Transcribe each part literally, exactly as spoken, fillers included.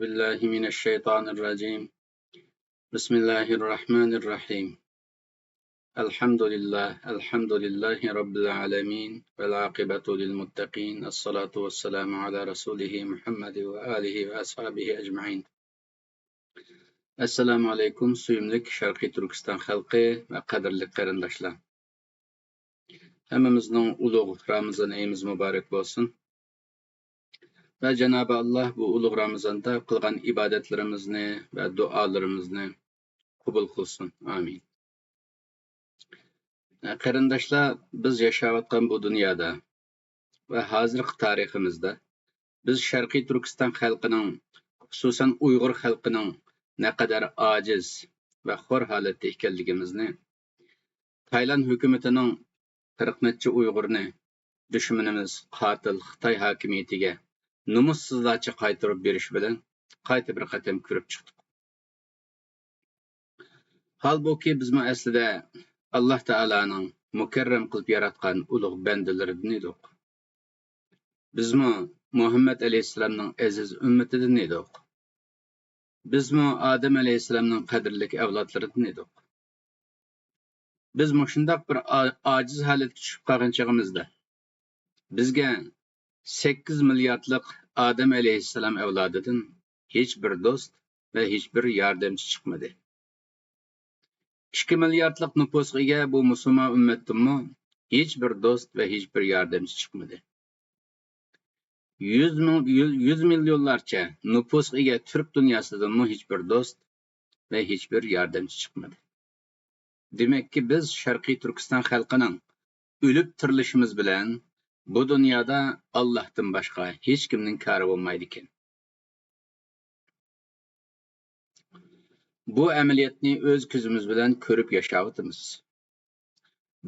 بالله من الشيطان الرجيم. بسم الله الرحمن الرحيم. الحمد لله، الحمد لله رب العالمين، والعاقبة للمتقين، الصلاة والسلام على رسوله محمد وآله وأصحابه أجمعين. ئەسسالامۇ ئەلەيكۇم، سۆيۈملۈك شەرقىي تۈركىستان خەلقى ۋە قەدىرلىك قېرىنداشلار. ھەممىمىزنىڭ ئۇلۇغ رامىزان ئېيىمىز مۇبارەك بولسۇن. ۋە جانابى ئاللا بۇ ئۇلۇغ رامىزاندا قىلغان ئىبادەتلىرىمىزنى ۋە دۇئالىرىمىزنى قوبۇل قىلسۇن. ئامىن. قېرىنداشلار، بىز ياشاۋاتقان بۇ دۇنيادا ۋە ھازىرقى تارىخىمىزدا بىز شەرقىي تۈركىستان خەلقىنىڭ، خۇسۇسەن ئۇيغۇر خەلقىنىڭ نەقەدەر ئاجىز ۋە خور ھالەتتە ئىكەنلىكىمىزنى، تايلاند ھۆكۈمىتىنىڭ قىرىق نەچچە ئۇيغۇرنى دۈشمىنىمىز قاتىل خىتاي ھاكىمىيىتىگە نومۇسسىزلارچە قايتۇرۇپ بېرىشى بىلەن قايتا بىر قېتىم كۆرۈپ چىقتۇق. ھالبۇكى، بىزمۇ ئەسلىدە ئاللا تائالانىڭ مۇكەررەم قىلىپ ياراتقان ئۇلۇغ بەندىلىرىدىن ئىدۇق. بىزمۇ مۇھەممەد ئەلەيھىسسالامنىڭ ئەزىز ئۈممىتىدىن ئىدۇق. بىزمۇ ئادەم ئەلەيھىسسالامنىڭ قەدىرلىك ئەۋلادلىرىدىن ئىدۇق. بىز مۇشۇنداق بىر ئا-، ئاجىز ھالەتكە چۈشۈپ قالغان چېغىمىزدا، بىزگە سەككىز مىلياردلىق ئادەم ئەلەيھىسسالام ئەۋلادىدىن ھېچ بىر دوست ۋە ھېچ بىر ياردەمچى چىقمىدى. ئىككى مىلياردلىق نوپۇسقا ئىگە بۇ مۇسۇلمان ئۈممەتتىنمۇ ھېچ بىر دوست ۋە ھېچ بىر ياردەمچى چىقمىدى. يۈز مىڭ، يۈز، يۈز مىليونلارچە نوپۇسقا ئىگە تۈرك دۇنياسىدىنمۇ ھېچ بىر دوست ۋە ھېچ بىر ياردەمچى چىقمىدى. دېمەككى، بىز شەرقىي تۈركىستان خەلقىنىڭ ئۆلۈپ تىرىلىشىمىز بىلەن بۇ دۇنيادا ئاللاھتىن باشقا ھېچكىمنىڭ كارى بولمايدىكەن. بۇ ئەمەلىيەتنى ئۆز كۆزىمىز بىلەن كۆرۈپ ياشاۋاتىمىز.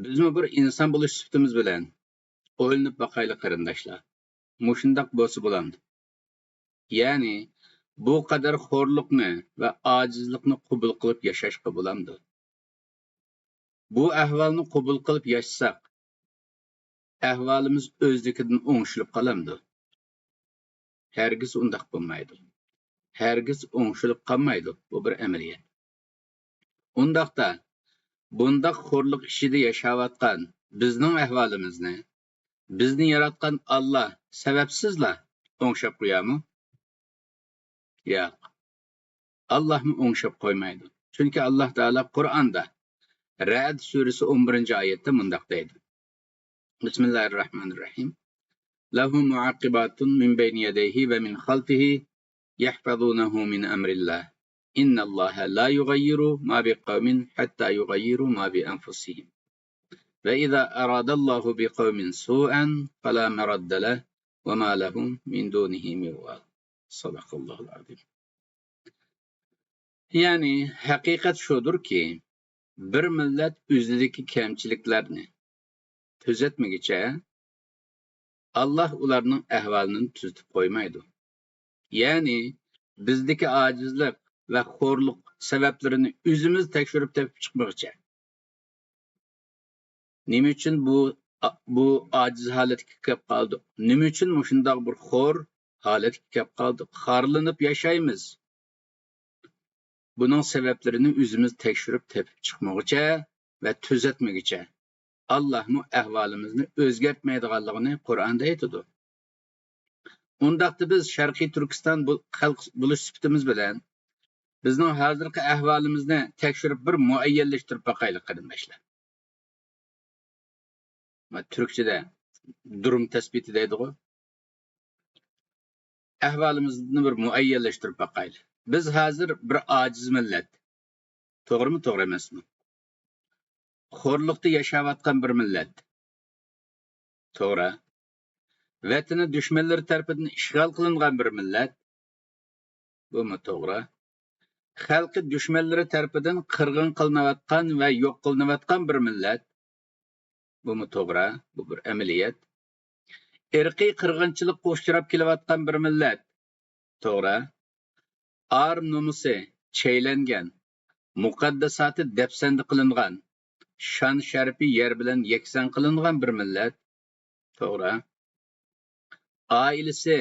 بىزمۇ بىر ئىنسان بولۇش سۈپىتىمىز بىلەن ئويلىنىپ باقايلى، قېرىنداشلار. مۇشۇنداق بولسا بولامدۇ؟ يەنى، بۇ قەدەر خورلۇقنى ۋە ئاجىزلىقنى قوبۇل قىلىپ ياشاشقا بولامدۇ؟ بۇ ئەھۋالنى قوبۇل قىلىپ ياشىساق، ئەھۋالىمىز ئۆزلۈكىدىن ئوڭشىلىپ قالامدۇ؟ ھەرگىز ئۇنداق بولمايدۇ. ھەرگىز ئوڭشىلىپ قالمايدۇ. بۇ بىر ئەمەلىيەت. ئۇنداقتا، بۇنداق خورلۇق ئىچىدە ياشاۋاتقان بىزنىڭ ئەھۋالىمىزنى، بىزنى ياراتقان ئاللا سەۋەبسىزلا ئوڭشاپ قويامۇ؟ ياق. ئاللاھمۇ ئوڭشاپ قويمايدۇ. چۈنكى ئاللا تائالا قۇرئاندا، رەئد سۈرىسى ئون بىرىنچى ئايەتتە مۇنداق دەيدۇ. بسم الله الرحمن الرحيم. له معقبات من بين يديه ومن خلفه يحفظونه من أمر الله. إن الله لا يغير ما بقوم حتى يغيروا ما بأنفسهم. وإذا أراد الله بقوم سوءا فلا مرد له وما لهم من دونه من وال. صدق الله العظيم. يەنى، ھەقىقەت شۇدۇركى، بىر مىللەت ئۆزىدىكى كەمچىلىكلەرنى تۈزەتمىگۈچە، ئاللا ئۇلارنىڭ ئەھۋالىنى تۈزىتىپ قويمايدۇ. يەنى، بىزدىكى ئاجىزلىق ۋە خورلۇق سەۋەبلىرىنى ئۆزىمىز تەكشۈرۈپ تېپىپ چىقمىغۇچە. نېمە ئۈچۈن بۇ، بۇ ئاجىز ھالەتكە كەپ قالدۇق؟ نېمە ئۈچۈن مۇشۇنداق بىر خور ھالەتكە كەپ قالدۇق؟ خارلىنىپ ياشايمىز. بۇنىڭ سەۋەبلىرىنى ئۆزىمىز تەكشۈرۈپ تېپىپ چىقمىغۇچە ۋە تۈزەتمىگۈچە، ئاللاھمۇ ئەھۋالىمىزنى ئۆزگەرتمەيدىغانلىقىنى قۇرئاندا ئېيتىدۇ. ئۇنداقتا بىز شەرقىي تۈركىستان بۇ-، خەلق بولۇش سۈپىتىمىز بىلەن بىزنىڭ ھازىرقى ئەھۋالىمىزنى تەكشۈرۈپ بىر مۇئەييەنلەشتۈرۈپ باقايلى، قېرىنداشلار. ما، تۈركچىدە دۇرۇم تەسبىتى دەيدىغۇ. ئەھۋالىمىزنى بىر مۇئەييەنلەشتۈرۈپ باقايلى. بىز ھازىر بىر ئاجىز مىللەت. توغرىمۇ، توغرا ئەمەسمۇ؟ خورلۇقتا ياشاۋاتقان بىر مىللەت. توغرا. ۋەتىنى دۈشمەنلىرى تەرىپىدىن ئىشغال قىلىنغان بىر مىللەت. بۇمۇ توغرا. خەلقى دۈشمەنلىرى تەرىپىدىن قىرغىن قىلىنىۋاتقان ۋە يوق قىلىنىۋاتقان بىر مىللەت. بۇمۇ توغرا، بۇ بىر ئەمەلىيەت. ئىرقىي قىرغىنچىلىققا ئۇچراپ كېلىۋاتقان بىر مىللەت. توغرا. ئار نومۇسى چەيلەنگەن، مۇقەدداساتى دەپسەندە قىلىنغان، شان شەرىپى يەر بىلەن يەكسان قىلىنغان بىر مىللەت. توغرا. ئائىلىسى،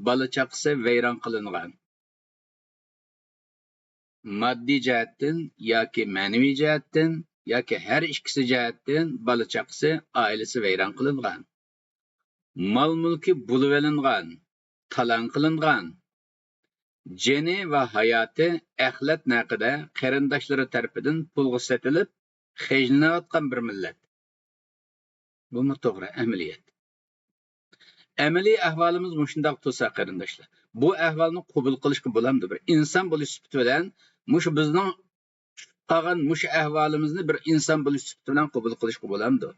بالا چاقىسى ۋەيران قىلىنغان، ماددىي جەھەتتىن ياكى مەنىۋى جەھەتتىن ياكى ھەر ئىككىسى جەھەتتىن بالا-چاقىسى، ئائىلىسى ۋەيران قىلىنغان. مال-مۈلكى بۇلىۋېلىنغان، تالان قىلىنغان. جېنى ۋە ھاياتى ئەخلەت نەقىدە قېرىنداشلىرى تەرىپىدىن پۇلغا سېتىلىپ، خەجلىنىۋاتقان بىر مىللەت. بۇمۇ توغرا ئەمەلىيەت. ئەمەلىي ئەھۋالىمىز مۇشۇنداق تۇرسا، قېرىنداشلار، بۇ ئەھۋالنى قوبۇل قىلىشقا بولامدۇ؟ بىر ئىنسان بولۇش سۈپىتى بىلەن مۇشۇ بىزنىڭ چۈشۈپ قالغان مۇشۇ ئەھۋالىمىزنى بىر ئىنسان بولۇش سۈپىتى بىلەن قوبۇل قىلىشقا بولامدۇ؟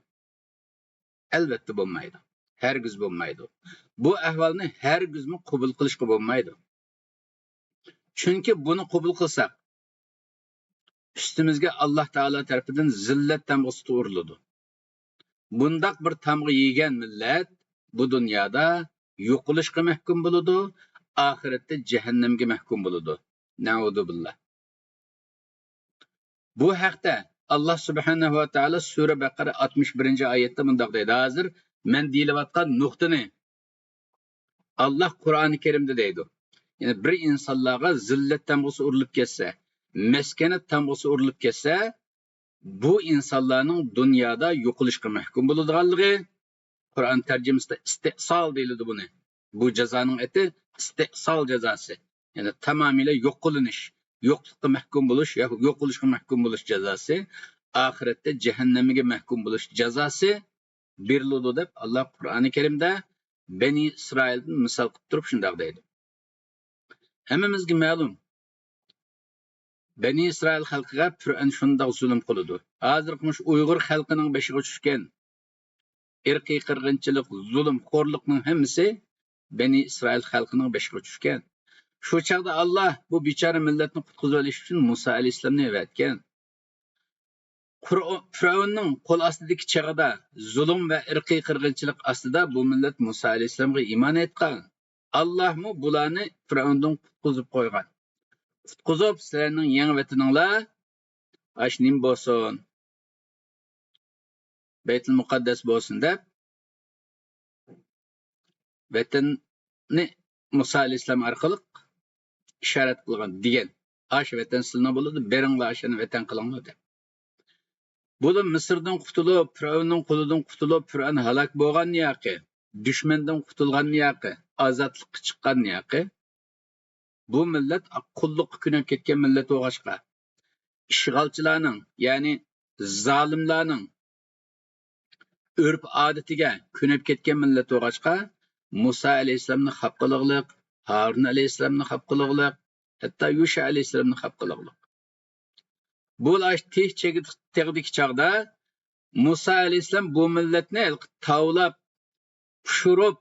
ئەلۋەتتە بولمايدۇ. ھەرگىز بولمايدۇ. بۇ ئەھۋالنى ھەرگىزمۇ قوبۇل قىلىشقا بولمايدۇ. چۈنكى بۇنى قوبۇل قىلساق، ئۈستىمىزگە ئاللاھ تائالا تەرىپىدىن زىللەت تامغىسى ئۇرۇلىدۇ. بۇنداق بىر تامغا يېگەن مىللەت بۇ دۇنيادا يوقىلىشقا مەھكۇم بولىدۇ، ئاخىرەتتە جەھەننەمگە مەھكۇم بولىدۇ. نەئۇزۇبىللاھ. بۇ ھەقتە ئاللاھ سۇبھانەھۇ ۋە تائالا سۈرە بەقەرە ئاتمىش بىرىنچى ئايەتتە مۇنداق دەيدۇ. ھازىر مەن دېيىلىۋاتقان نۇقتىنى ئاللاھ قۇرئانى كەرىمدە دەيدۇ. يەنى بىر ئىنسانلارغا زىللەت تامغىسى ئۇرۇلۇپ كەتسە، مەسكەنەت تامغىسى ئۇرۇلۇپ كەتسە، بۇ ئىنسانلارنىڭ دۇنيادا يوقىلىشقا مەھكۇم بولىدىغانلىقى، قۇرئان تەرجىمىسىدە ئىستىئسال دېيىلىدۇ بۇنى. بۇ جازانىڭ ئېتى ئىستىئسال جازاسى. يەنى تامامىلە يوق قىلىنىش، يوقلۇققا مەھكۇم بولۇش يا يوقىلىشقا مەھكۇم بولۇش جازاسى، ئاخىرەتتە جەھەننەمگە مەھكۇم بولۇش جازاسى بېرىلىدۇ دەپ ئاللاھ قۇرئانى كەرىمدە بەنى ئىسرائىلدىن مىسال قىلىپ تۇرۇپ شۇنداق دەيدۇ. ھەممىمىزگە مەلۇم، بەنى ئىسرائىل خەلقىگە پىرئەۋن شۇنداق زۇلۇم قىلىدۇ. ھازىرقى مۇشۇ ئۇيغۇر خەلقىنىڭ بېشىغا چۈشكەن ئىرقىي قىرغىنچىلىق، زۇلۇم، خورلۇقنىڭ ھەممىسى بەنى ئىسرائىل خەلقىنىڭ بېشىغا چۈشكەن. شۇ چاغدا ئاللاھ بۇ بىچارە مىللەتنى قۇتقۇزۇۋېلىش ئۈچۈن مۇسا ئەلەيھىسسالامنى ئەۋەتكەن. قۇر-، پىرئەۋننىڭ قول ئاستىدىكى چېغىدا، زۇلۇم ۋە ئىرقىي قىرغىنچىلىق ئاستىدا بۇ مىللەت مۇسا ئەلەيھىسسالامغا ئىمان ئېيتقان. ئاللاھمۇ بۇلارنى پىرئەۋندىن قۇتقۇزۇپ قويغان. قۇتقۇزۇپ، سىلەرنىڭ يېڭى ۋەتىنىڭلار ئاشۇ نېمە بولسۇن، بەيتۇل مۇقەددەس بولسۇن دەپ، ۋەتەننى مۇسا ئەلەيھىسسالام ئارقىلىق ئىشارەت قىلغان، دېگەن. ئاشۇ ۋەتەن سىلىنىڭ بولىدۇ، بېرىڭلار، ئاشۇنى ۋەتەن قىلىڭلار دەپ. بۇلار مىسىردىن قۇتۇلۇپ، پىرئەۋننىڭ قولىدىن قۇتۇلۇپ، پىرئەۋن ھالاك بولغاننى ياقى، دۈشمەندىن قۇتۇلغاننى ياقى، ئازادلىققا چىققاننى ياقى، بۇ مىللەت قۇللۇققا كۆنۈپ كەتكەن مىللەت بولغاچقا، ئىشغالچىلارنىڭ، يەنى زالىملارنىڭ ئۆرپ-ئادىتىگە كۆنۈپ كەتكەن مىللەت بولغاچقا، مۇسا ئەلەيھىسسالامنى خاپا قىلغۇلۇق، ھارۇن ئەلەيھىسسالامنى خاپا قىلغۇلۇق، ھەتتا يۇشا ئەلەيھىسسالامنى خاپا قىلغۇلۇق. بۇ ئاشۇ تىھ چېگى-، تېغىدىكى چاغدا مۇسا ئەلەيھىسسالام بۇ مىللەتنى تاۋلاپ، پىشۇرۇپ،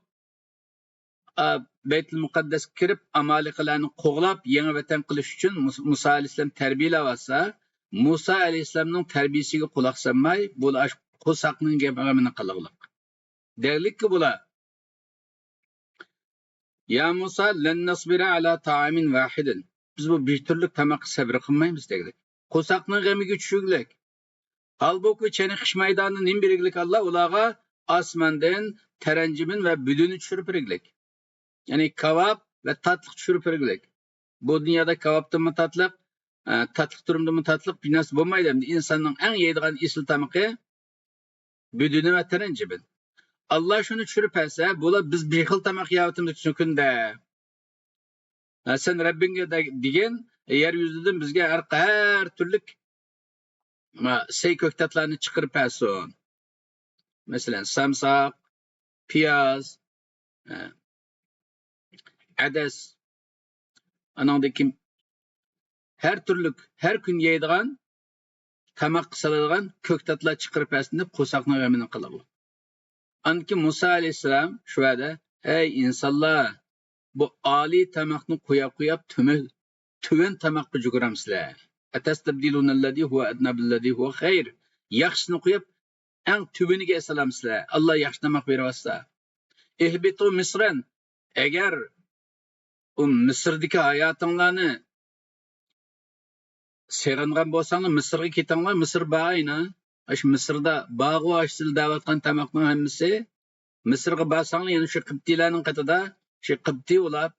ئا، بەيتۇل مۇقەددەسكە كىرىپ، ئامالىقىلارنى قوغلاپ، يېڭى ۋەتەن قىلىش ئۈچۈن مۇس-، مۇسا ئەلەيھىسسالام تەربىيەلەۋاتسا، مۇسا ئەلەيھىسسالامنىڭ تەربىيىسىگە قۇلاق سالماي، بۇ ئاشۇ قورساقنىڭ غېمىنى قىلغۇلۇق. دەگلىككى بۇلار، يا مۇسا، لەن نەسبىرە ئەلا تائامىن ۋاھىدىن. بىز بۇ بىر تۈرلۈك تاماققا سەبرى قىلمايمىز دەگلىك. قورساقنىڭ غېمىگە چۈشۈگلىك. ھالبۇكى، چېنىقىش مەيدانىدا نېمە بېرىگلىك ئاللا؟ ئۇلارغا ئاسماندىن تەرەنجىمىن ۋە بۈدۈنى چۈشۈرۈپ بېرىگلىك. يەنى كاۋاپ ۋە تاتلىق چۈشۈرۈپ بېرىگلىك. بۇ دۇنيادا كاۋاپتىنمۇ تاتلىق، ئە، تاتلىق تۈرۈمدىنمۇ تاتلىق بىر نەرسە بولمايدۇ. ئەمدى ئىنساننىڭ ئەڭ يەيدىغان ئېسىل تامىقى بۈدۈنى ۋە تەرەنجىمىن. ئاللا شۇنى چۈشۈرۈپ بەرسە، بۇلار بىز بىر خىل تاماق يەۋاتىمىز شۇ كۈندە. ھە، سەن رەببىڭگە دە-، دېگىن، يەر يۈزىدىن بىزگە ھەر، ھەر تۈرلۈك، ما، سەي كۆكتاتلارنى چىقىرىپ بەرسۇن. مەسىلەن، سامساق، پىياز، ھە، ئەدەس، ئانىڭدىن كېيىن ھەر تۈرلۈك، ھەر كۈن يەيدىغان، تاماققا سالىدىغان كۆكتاتلار چىقىرىپ بەرسۇن دەپ قورساقنىڭ غېمىنى قىلىغۇ. ئاندىن كېيىن مۇسا ئەلەيھىسسالام شۇ يەردە، ئەي ئىنسانلار، بۇ ئالىي تاماقنى قوياپ قوياپ تۆمۈ-، تۆۋەن تاماققا جۈگۈرەمسىلەر؟ ئەتەستەبدىلۇنەللەزى ھۇۋە ئەدنا بىللەزى ھۇۋە خەير. ياخشىسىنى قويۇپ، ئەڭ تۆۋىنىگە سالامسىلەر؟ ئاللا ياخشى تاماق بېرىۋاتسا. ئىھبىتۇ مىسرەن. ئەگەر ئۇ مىسىردىكى ھاياتىڭلارنى سېغىنغان بولساڭلار، مىسىرغا كېتىڭلار، مىسىر بار ئەينە. ئاشۇ مىسىردا بارغۇ ئاشۇ سىلەر دەۋاتقان تاماقنىڭ ھەممىسى. مىسىرغا بارساڭلار، يەنە شۇ قىبتىيلارنىڭ قېتىدا، شۇ قىبتىي ئۇلار،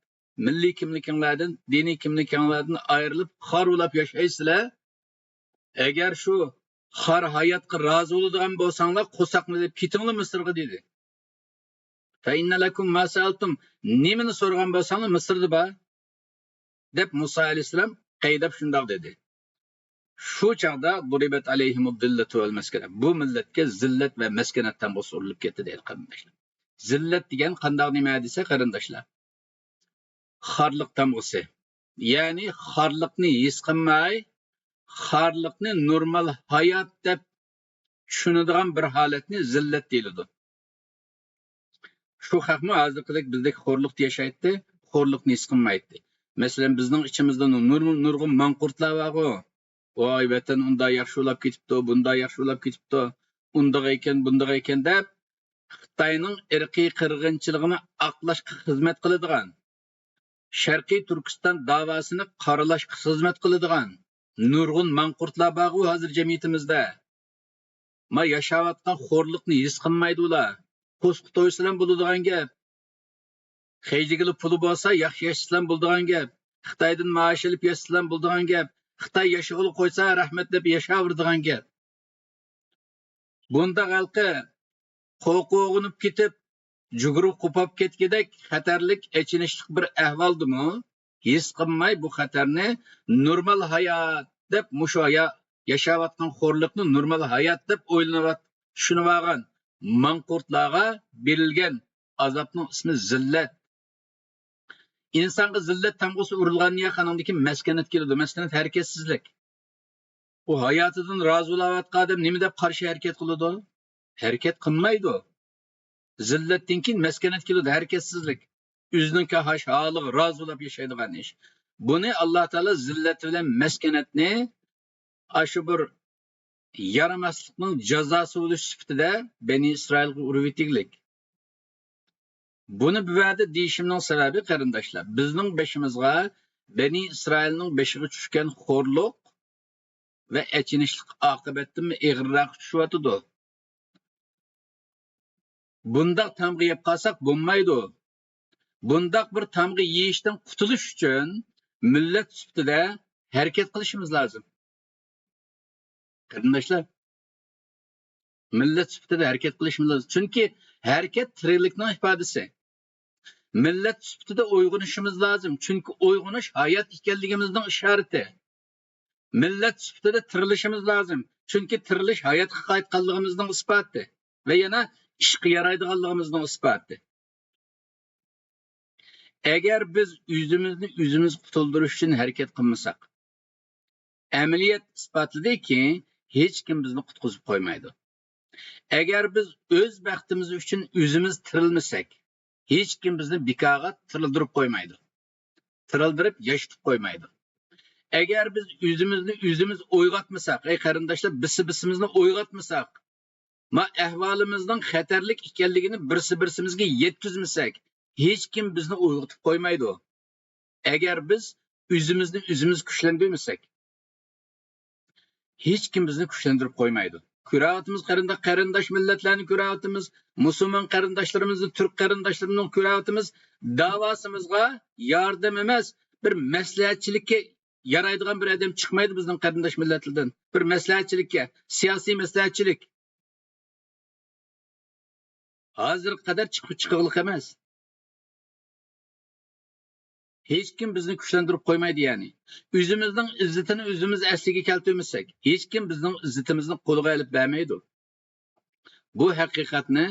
مىللىي كىملىكىڭلاردىن، دىنىي كىملىكىڭلاردىن ئايرىلىپ، خار ئۇلاپ ياشايسىلەر. ئەگەر شۇ خار ھاياتقا رازى بولىدىغان بولساڭلار، قورساقنى ئېلىپ كېتىڭلار مىسىرغا، دېدى. فَإِنَّ لَكُمْ مَا سَأَلْتُمْ، نېمىنى سورىغان بولساڭلار، مىسىردا بار، دەپ مۇسا ئەلەيھىسسالام قەيدەپ شۇنداق دېدى. شۇ چاغدا ضُرِبَتْ عَلَيْهِمُ الذِّلَّةُ وَالْمَسْكَنَةُ، بۇ مىللەتكە زىللەت ۋە مەسكەنەت تامغىسى ئۇرۇلۇپ كەتتى دەيدۇ، قېرىنداشلار. زىللەت دېگەن قانداق نېمە دېسە، قېرىنداشلار، خارلىق تامغىسى. يەنى خارلىقنى ھېس قىلماي، خارلىقنى نورمال ھايات دەپ چۈشىنىدىغان بىر ھالەتنى زىللەت دېيىلىدۇ. شۇ خەقمۇ ھازىرقىدەك بىزدەك خورلۇقتا ياشايتتى، خورلۇقنى ھېس قىلمايتتى. مەسىلەن، بىزنىڭ ئىچىمىزدە نۇر-، نۇرغۇن ماڭقۇرتلار بارغۇ. ۋاي، ۋەتەن ئۇنداق ياخشى بولاپ كېتىپتۇ، بۇنداق ياخشى بولاپ كېتىپتۇ، ئۇنداق ئىكەن، بۇنداق ئىكەن دەپ، خىتاينىڭ ئىرقىي قىرغىنچىلىقىنى ئاقلاشقا خىزمەت قىلىدىغان، شەرقىي تۈركىستان داۋاسىنى قارىلاشقا خىزمەت قىلىدىغان نۇرغۇن ماڭقۇرتلار بارغۇ ھازىر جەمئىيىتىمىزدە. ما ياشاۋاتقان خورلۇقنى ھېس قىلمايدۇ ئۇلار. پوسقا تويسىلام بولىدىغان گەپ. خېجىگىلا پۇلى بولسا، ياخشى ياشىسىلام بولىدىغان گەپ. خىتايدىن مائاش ئېلىپ ياشىسىلام بولىدىغان گەپ. خىتاي ياشىغىلى قويسا، رەھمەت دەپ ياشاۋېرىدىغان گەپ. بۇنداق ھېلىقى قورقۇپ ئويغىنىپ كېتىپ، جۇگىرى قوپۇپ كەتكۈدەك خەتەرلىك، ئېچىنىشلىق بىر ئەھۋالدىمۇ ھېس قىلماي، بۇ خەتەرنى نورمال ھايات دەپ، مۇشۇ ھايا-، ياشاۋاتقان خورلۇقنى نورمال ھايات دەپ ئويلىنىۋات-، چۈشىنىۋالغان ماڭقۇرتلارغا بېرىلگەن ئازابنىڭ ئىسمى زىللەت. ئىنسانغا زىللەت تامغىسى ئۇرۇلغاندىن كېيىن ئانىڭدىن كېيىن مەسكەنەت كېلىدۇ. مەسكەنەت ھەرىكەتسىزلىك. ئۇ ھاياتىدىن رازى بولاۋاتقان ئادەم نېمە دەپ قارشى ھەرىكەت قىلىدۇ؟ ھەرىكەت قىلمايدۇ. زىللەتتىن كېيىن مەسكەنەت كېلىدۇ، ھەرىكەتسىزلىك. ئۆزىنىڭكى ھاش ھالىغا رازى بولاپ ياشايدىغان ئىش. بۇنى ئاللا تائالا زىللەت بىلەن مەسكەنەتنى ئاشۇ بىر يارىماسلىقنىڭ جازاسى بولۇش سۈپىتىدە بەنى ئىسرائىلغا ئۇرۇۋېتىگلىك. بۇنى بۇ يەردە دېيىشىمنىڭ سەۋەبى، قېرىنداشلار، بىزنىڭ بېشىمىزغا بەنى ئىسرائىلنىڭ بېشىغا چۈشكەن خورلۇق ۋە ئېچىنىشلىق ئاقىۋەتتىنمۇ ئېغىرراق چۈشۈۋاتىدۇ. بۇنداق تامغا يەپ قالساق بولمايدۇ. بۇنداق بىر تامغا يېيىشتىن قۇتۇلۇش ئۈچۈن مىللەت سۈپىتىدە ھەرىكەت قىلىشىمىز لازىم. قېرىنداشلار، مىللەت سۈپىتىدە ھەرىكەت قىلىشىمىز لازىم. چۈنكى ھەرىكەت تىرىكلىكنىڭ ئىپادىسى. مىللەت سۈپىتىدە ئويغىنىشىمىز لازىم. چۈنكى ئويغىنىش ھايات ئىكەنلىكىمىزنىڭ ئىشارىتى. مىللەت سۈپىتىدە تىرىلىشىمىز لازىم. چۈنكى تىرىلىش ھاياتقا قايتقانلىقىمىزنىڭ ئىسپاتى ۋە يەنە ئىشقا يارايدىغانلىقىمىزنىڭ ئىسپاتى. ئەگەر بىز ئۆزىمىزنى ئۆزىمىز قۇتۇلدۇرۇش ئۈچۈن ھەرىكەت قىلمىساق، ئەمەلىيەت ئىسپاتلىدىكى، ھېچكىم بىزنى قۇتقۇزۇپ قويمايدۇ. ئەگەر بىز ئۆز بەختىمىز ئۈچۈن ئۆزىمىز تىرىلمىسەك، ھېچكىم بىزنى بىكارغا تىرىلدۈرۈپ قويمايدۇ. تىرىلدۈرۈپ ياشىتىپ قويمايدۇ. ئەگەر بىز ئۆزىمىزنى ئۆزىمىز ئويغاتمىساق، ئەي قېرىنداشلار، بىسى بىسىمىزنى ئويغاتمىساق، ما ئەھۋالىمىزنىڭ خەتەرلىك ئىكەنلىكىنى بىرسى بىرسىمىزگە يەتكۈزمىسەك، ھېچكىم بىزنى ئويغىتىپ قويمايدۇ. ئەگەر بىز ئۆزىمىزنى ئۆزىمىز كۈچلەندۈرمىسەك، ھېچكىم بىزنى كۈچلەندۈرۈپ قويمايدۇ. كۆرۈۋاتىمىز، قېرىنداش، قېرىنداش مىللەتلەرنى كۆرۈۋاتىمىز، مۇسۇلمان قېرىنداشلىرىمىزنى، تۈرك قېرىنداشلىرىمىزنى كۆرۈۋاتىمىز. داۋاسىمىزغا ياردەم ئەمەس، بىر مەسلىھەتچىلىككە يارايدىغان بىر ئادەم چىقمايدۇ بىزنىڭ قېرىنداش مىللەتلەردىن. بىر مەسلىھەتچىلىككە، سىياسىي مەسلىھەتچىلىك. ھازىرغا قەدەر چىقىپ چىقىغلىق ئەمەس. ھېچكىم بىزنى كۈچلەندۈرۈپ قويمايدۇ، يەنى. ئۆزىمىزنىڭ ئىززىتىنى ئۆزىمىز ئەسلىگە كەلتۈرمىسەك، ھېچكىم بىزنىڭ ئىززىتىمىزنى قولغا ئېلىپ بەرمەيدۇ. بۇ ھەقىقەتنى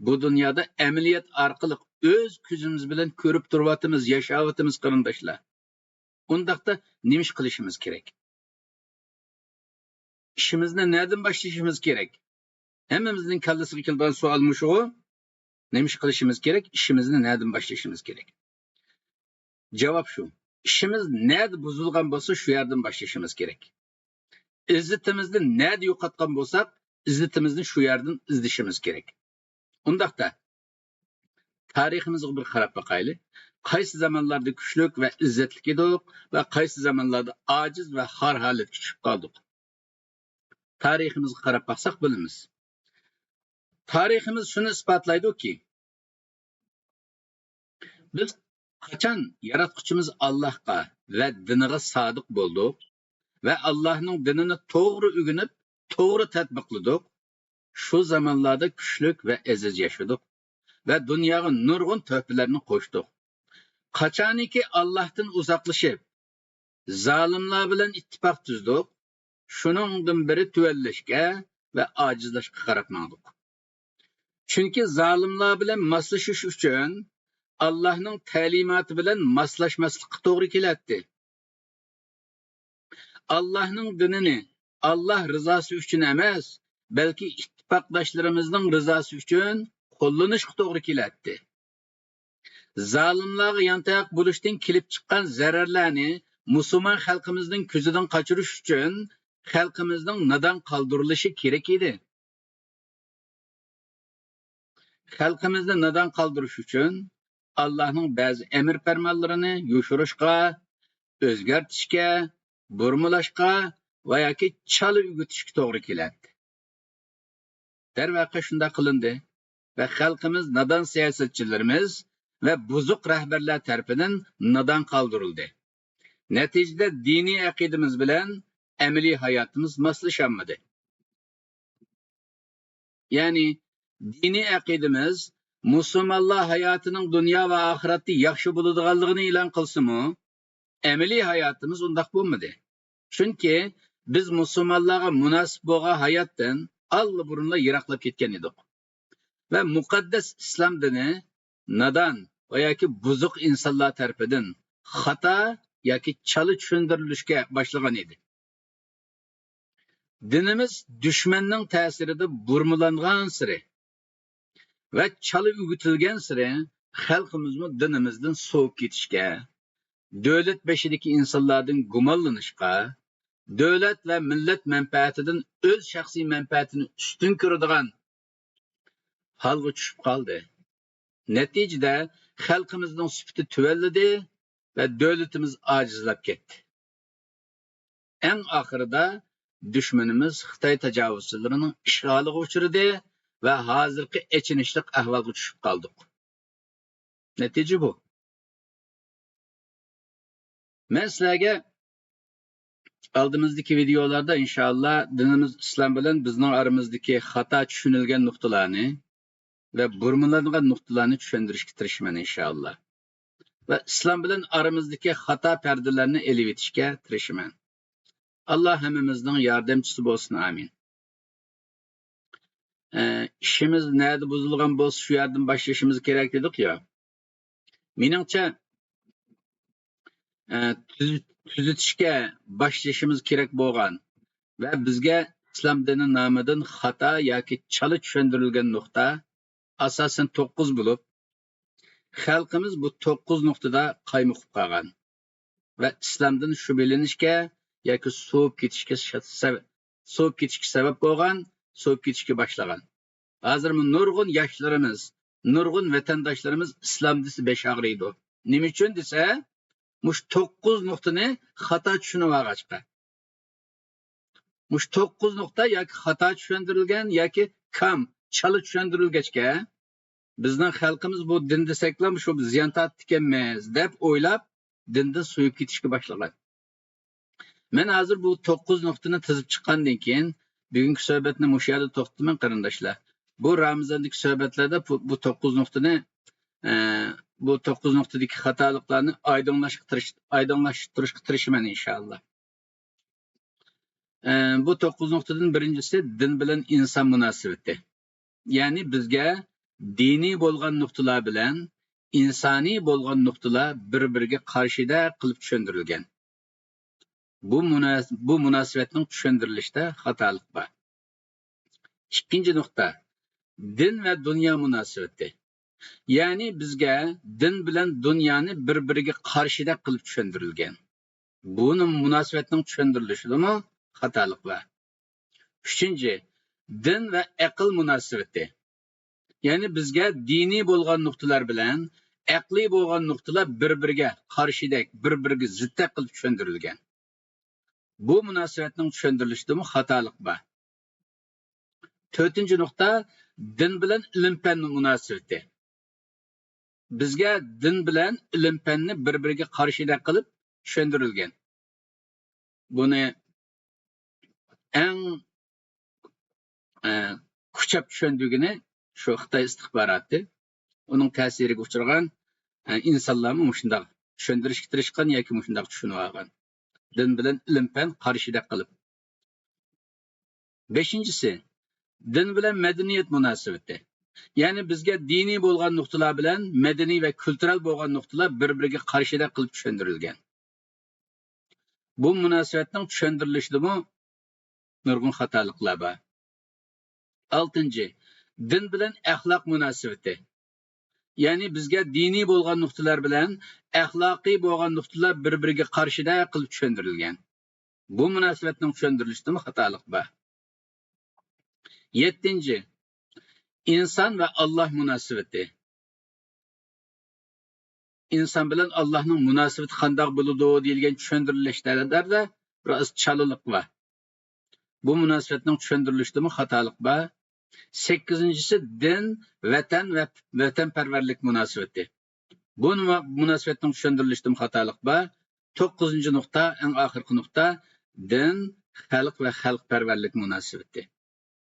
بۇ دۇنيادا ئەمەلىيەت ئارقىلىق ئۆز كۆزىمىز بىلەن كۆرۈپ تۇرۇۋاتىمىز، ياشاۋاتىمىز، قېرىنداشلار. ئۇنداقتا نېمە ئىش قىلىشىمىز كېرەك؟ ئىشىمىزنى نەدىن باشلىشىمىز كېرەك؟ ھەممىمىزنىڭ كاللىسىغا كېلىدىغان سوئال مۇشۇغۇ. نېمە ئىش قىلىشىمىز كېرەك؟ ئىشىمىزنى نەدىن باشلىشىمىز كېرەك؟ جاۋاب شۇ. ئىشىمىز نەدە بۇزۇلغان بولسا، شۇ يەردىن باشلىشىمىز كېرەك. ئىززىتىمىزنى نەدە يوقاتقان بولساق، ئىززىتىمىزنى شۇ يەردىن ئىزدىشىمىز كېرەك. ئۇنداقتا، تارىخىمىزغا بىر قاراپ باقايلى. قايسى زامانلاردا كۈچلۈك ۋە ئىززەتلىك ئىدۇق ۋە قايسى زامانلاردا ئاجىز ۋە خار ھالەتكە چۈشۈپ قالدۇق؟ تارىخىمىزغا قاراپ باقساق بىلىمىز. تارىخىمىز شۇنى ئىسپاتلايدۇكى، بىز قاچان ياراتقۇچىمىز ئاللاھقا ۋە دىنىغا سادىق بولدۇق ۋە ئاللاھنىڭ دىنىنى توغرا ئۆگىنىپ، توغرا تەتبىقلىدۇق، شۇ زامانلاردا كۈچلۈك ۋە ئەزىز ياشىدۇق ۋە دۇنياغا نۇرغۇن تۆھپىلەرنى قوشتۇق. قاچانكى ئاللاھتىن ئۇزاقلىشىپ، زالىملار بىلەن ئىتتىپاق تۈزدۇق، شۇنىڭدىن بېرى تۆۋەنلەشكە ۋە ئاجىزلاشقا قاراپ ماڭدۇق. چۈنكى زالىملار بىلەن ماسلىشىش ئۈچۈن ئاللاھنىڭ تەلىماتى بىلەن ماسلاشماسلىققا توغرا كېلەتتى. ئاللاھنىڭ دىنىنى ئاللاھ رىزاسى ئۈچۈن ئەمەس، بەلكى ئىتتىپاقداشلىرىمىزنىڭ رىزاسى ئۈچۈن قوللىنىشقا توغرا كېلەتتى. زالىملارغا يانتاياق بولۇشتىن كېلىپ چىققان زەرەرلەرنى مۇسۇلمان خەلقىمىزنىڭ كۆزىدىن قاچۇرۇش ئۈچۈن خەلقىمىزنىڭ نادان قالدۇرۇلۇشى كېرەك ئىدى. خەلقىمىزنى نادان قالدۇرۇش ئۈچۈن ئاللاھنىڭ بەزى ئەمىر پەرمانلىرىنى يوشۇرۇشقا، ئۆزگەرتىشكە، بۇرمىلاشقا ۋە ياكى چالا ئۆگىتىشكە توغرا كېلەتتى. دەرۋەقە شۇنداق قىلىندى ۋە خەلقىمىز نادان سىياسەتچىلىرىمىز ۋە بۇزۇق رەھبەرلەر تەرىپىدىن نادان قالدۇرۇلدى. نەتىجىدە دىنىي ئەقىدىمىز بىلەن ئەمەلىي ھاياتىمىز ماسلىشالمىدى. يەنى دىنىي ئەقىدىمىز مۇسۇلمانلار ھاياتىنىڭ دۇنيا ۋە ئاخىرەتتە ياخشى بولىدىغانلىقىنى ئېلان قىلسىمۇ، ئەمەلىي ھاياتىمىز ئۇنداق بولمىدى. چۈنكى بىز مۇسۇلمانلارغا مۇناسىپ بولغان ھاياتتىن ئاللىبۇرۇنلا يىراقلاپ كەتكەن ئىدۇق. ۋە مۇقەددەس ئىسلام دىنى نادان ۋە ياكى بۇزۇق ئىنسانلار تەرىپىدىن خاتا ياكى چالا چۈشەندۈرۈلۈشكە باشلىغان ئىدى. دىنىمىز دۈشمەننىڭ تەسىرىدە بۇرمىلانغانسېرى ۋە چالا ئۆگىتىلگەنسېرى خەلقىمىزمۇ دىنىمىزدىن سوۋۇپ كېتىشكە، دۆلەت بېشىدىكى ئىنسانلاردىن گۇمانلىنىشقا، دۆلەت ۋە مىللەت مەنپەئەتىدىن ئۆز شەخسىي مەنپەئەتىنى ئۈستۈن كۆرىدىغان ھالغا چۈشۈپ قالدى. نەتىجىدە خەلقىمىزنىڭ سۈپىتى تۆۋەنلىدى ۋە دۆلىتىمىز ئاجىزلاپ كەتتى. ئەڭ ئاخىرىدا دۈشمىنىمىز خىتاي تاجاۋۇزچىلىرىنىڭ ئىشغالىغا ئۇچرىدى ۋە ھازىرقى ئېچىنىشلىق ئەھۋالغا چۈشۈپ قالدۇق. نەتىجە بۇ. مەن سىلەرگە ئالدىمىزدىكى ۋىدېئولاردا ئىنشائاللا دىنىمىز ئىسلام بىلەن بىزنىڭ ئارىمىزدىكى خاتا چۈشىنىلگەن نۇقتىلارنى ۋە بۇرمىلانغان نۇقتىلارنى چۈشەندۈرۈشكە تىرىشىمەن ئىنشائاللا. ۋە ئىسلام بىلەن ئارىمىزدىكى خاتا پەردىلەرنى ئېلىۋېتىشكە تىرىشىمەن. ئاللا ھەممىمىزنىڭ ياردەمچىسى بولسۇن، ئامىن. ئە، ئىشىمىز نەدە بۇزۇلغان بولسا، شۇ يەردىن باشلىشىمىز كېرەك دېدۇق يا. مېنىڭچە، ئە، تۈز-، تۈزىتىشكە باشلىشىمىز كېرەك بولغان ۋە بىزگە ئىسلام دىنى نامىدىن خاتا ياكى چالا چۈشەندۈرۈلگەن نۇقتا ئاساسەن توققۇز بولۇپ، خەلقىمىز بۇ توققۇز نۇقتىدا قايمۇقۇپ قالغان ۋە ئىسلامدىن شۈبھىلىنىشكە ياكى سوۋۇپ كېتىشكە شە-، سەۋ-، سوۋۇپ كېتىشكە سەۋەب بولغان، سوۋۇپ كېتىشكە باشلىغان. ھازىرمۇ نۇرغۇن ياشلىرىمىز، نۇرغۇن ۋەتەنداشلىرىمىز ئىسلام دېسە بېشى ئاغرىيدۇ. نېمە ئۈچۈن دېسە، مۇشۇ توققۇز نۇقتىنى خاتا چۈشىنىۋالغاچقا. مۇشۇ توققۇز نۇقتا ياكى خاتا چۈشەندۈرۈلگەن ياكى كام، چالا چۈشەندۈرۈلگەچكە، بىزنىڭ خەلقىمىز بۇ دىن دېسەكلا مۇشۇ زىيان تارتىدىكەنمىز دەپ ئويلاپ، دىندىن سويۇپ كېتىشكە باشلىغان. مەن ھازىر بۇ توققۇز نۇقتىنى تىزىپ چىققاندىن كېيىن، بۈگۈنكى سۆھبەتنى مۇشۇ يەردە توختىتىمەن، قېرىنداشلار. بۇ رامىزاندىكى سۆھبەتلەردە بۇ، بۇ توققۇز نۇقتىنى، ئە، بۇ توققۇز نۇقتىدىكى خاتالىقلارنى ئايدىڭلاشقا تىرىش-، ئايدىڭلاشتۇرۇشقا تىرىشىمەن، ئىنشائاللا. ئە، بۇ توققۇز نۇقتىدىن بىرىنچىسى دىن بىلەن ئىنسان مۇناسىۋىتى. يەنى بىزگە دىنىي بولغان نۇقتىلار بىلەن ئىنسانىي بولغان نۇقتىلار بىر-بىرىگە قارشىدەك قىلىپ چۈشەندۈرۈلگەن. بۇ مۇناس-، بۇ مۇناسىۋەتنىڭ چۈشەندۈرۈلۈشىدە خاتالىق بار. ئىككىنچى نۇقتا، دىن ۋە دۇنيا مۇناسىۋىتى. يەنى بىزگە دىن بىلەن دۇنيانى بىر-بىرىگە قارشىدەك قىلىپ چۈشەندۈرۈلگەن. بۇنىڭ مۇناسىۋەتنىڭ چۈشەندۈرۈلۈشىدىمۇ خاتالىق بار. ئۈچىنچى، دىن ۋە ئەقىل مۇناسىۋىتى. يەنى بىزگە دىنىي بولغان نۇقتىلار بىلەن ئەقلىي بولغان نۇقتىلار بىر-بىرىگە قارشىدەك، بىر-بىرىگە زىتتەك قىلىپ چۈشەندۈرۈلگەن. بۇ مۇناسىۋەتنىڭ چۈشەندۈرۈلۈشىدىمۇ خاتالىق بار. تۆتىنچى نۇقتا، دىن بىلەن ئىلىم-پەن مۇناسىۋىتى. بىزگە دىن بىلەن ئىلىم-پەننى بىر-بىرىگە قارشىدەك قىلىپ چۈشەندۈرۈلگەن. بۇنى ئەڭ، ئە، كۈچەپ چۈشەندۈرگىنى شۇ خىتاي ئىستىخباراتى. ئۇنىڭ تەسىرىگە ئۇچرىغان، ئە، ئىنسانلارمۇ مۇشۇنداق چۈشەندۈرۈشكە تىرىشقان ياكى مۇشۇنداق چۈشىنىۋالغان. دىن بىلەن ئىلىم-پەن قارشىدەك قىلىپ. بەشىنچىسى، دىن بىلەن مەدەنىيەت مۇناسىۋىتى. يەنى بىزگە دىنىي بولغان نۇقتىلار بىلەن مەدەنىي ۋە كۈلتۈرەل بولغان نۇقتىلار بىر-بىرىگە قارشىدەك قىلىپ چۈشەندۈرۈلگەن. بۇ مۇناسىۋەتنىڭ چۈشەندۈرۈلۈشىدىمۇ نۇرغۇن خاتالىقلار بار. ئالتىنچى، دىن بىلەن ئەخلاق مۇناسىۋىتى. يەنى بىزگە دىنىي بولغان نۇقتىلار بىلەن ئەخلاقىي بولغان نۇقتىلار بىر-بىرىگە قارشىدەك قىلىپ چۈشەندۈرۈلگەن. بۇ مۇناسىۋەتنىڭ چۈشەندۈرۈلۈشىدىمۇ خاتالىق بار. يەتتىنچى، ئىنسان ۋە ئاللاھ مۇناسىۋىتى. ئىنسان بىلەن ئاللاھنىڭ مۇناسىۋىتى قانداق بولىدۇ دېيىلگەن چۈشەندۈرۈلۈشلەردە بىرئاز چالىلىق بار. بۇ مۇناسىۋەتنىڭ چۈشەندۈرۈلۈشىدىمۇ خاتالىق بار. سەككىزىنچىسى، دىن، ۋەتەن ۋە ۋەتەنپەرۋەرلىك مۇناسىۋىتى. بۇ نۇما-، مۇناسىۋەتنىڭ چۈشەندۈرۈلۈشىدىمۇ خاتالىق بار. توققۇزىنچى نۇقتا، ئەڭ ئاخىرقى نۇقتا، دىن، خەلق ۋە خەلقپەرۋەرلىك مۇناسىۋىتى.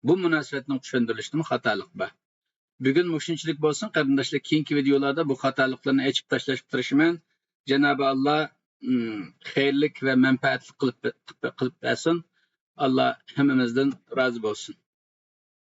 بۇ مۇناسىۋەتنىڭ چۈشەندۈرۈلۈشىدىمۇ خاتالىق بار. بۈگۈن مۇشۇنچىلىك بولسۇن، قېرىنداشلار، كېيىنكى ۋىدىيولاردا بۇ خاتالىقلارنى ئېچىپ تاشلاشقا تىرىشىمەن. جانابى ئاللا، ئىم، خەيرلىك ۋە مەنپەئەتلىك قىلىپ، قىلىپ بەرسۇن. ئاللا ھەممىمىزدىن رازى بولسۇن.